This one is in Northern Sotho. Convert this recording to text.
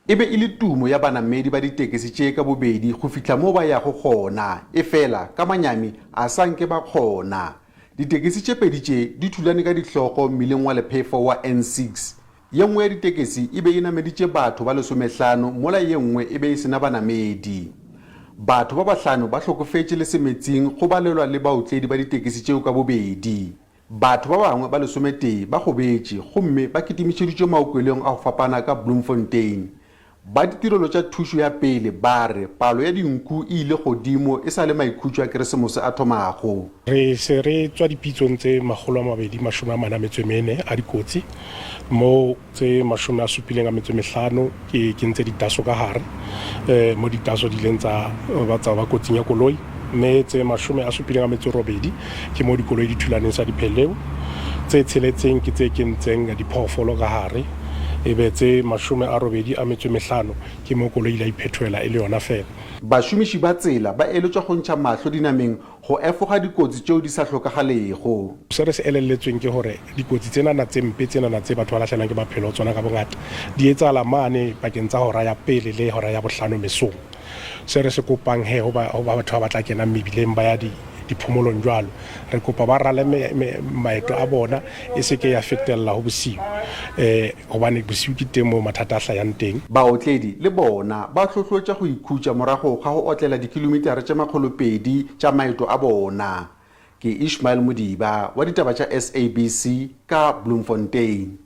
E be e le tumo ya banamedi ba ditekesi tše ka bobedi go fihla mo ba yago gona, efela ka manyami a sa nke ba kgona. Ditekesi tše pedi tše di thulane ka dihlogo mmileng wa lephefo wa N6. Ye nngwe ya ditekesi e be e nameditše batho ba lesomehlano mola ye nngwe e be e se na banamedi. Batho ba bahlano ba hlokofetše le semetsing go balelwa le baotledi ba ditekesi tšeo ka bobedi. Batho ba bangwe ba lesometee ba gobetše gomme ba kitimišeditšwe maokelong a go fapana ka Bloemfontein. Ba ditirelo tša thušo ya pele ba re palo ya dinku e ile godimo e sa le maikhutšo a Keresemose a thomago. Re se re tswa dipitsong tse 244 a dikotsi, moo tse 75 ke kentse ditaso ka gare, mo ditaso di ileng tsa ba tsa ba kotsing ya koloi, mme tse 78 ke mo dikoloi di thulaneng sa dipheleu, tse tsheletseng ke tse kentseng diphoofolo ka gare, e be tse 85 ke mo koloi ile ya iphethoela e le yona fela. Bašomiši ba tsela ba eletšwa go ntšha mahlo dinameng go efoga dikotsi tšeo di sa hlokagalego. Se re se elelletsweng ke gore dikotsi tsenana tse mpe tsenana tse batho ba lahlelang ke maphelo tsona ka bongata di etsahala mane pakeng tsa hora ya pele le hora ya bohlano mesong. Se re se kopang he ho ba batho ba ba tla kenang mebileng ba ya diphomolong jwalo, re kopa ba rale maeto a bona e se ke ya fetella ho bosiu hobane bosiu ke teng moo mathata a hlayang teng. Baotledi le bona ba hlohloetša go ikhutša morago ga go otlela dikilomitara tše 200 tša maeto a bona. Ke Ishmael Modiba wa ditaba tša SABC ka Bloemfontein.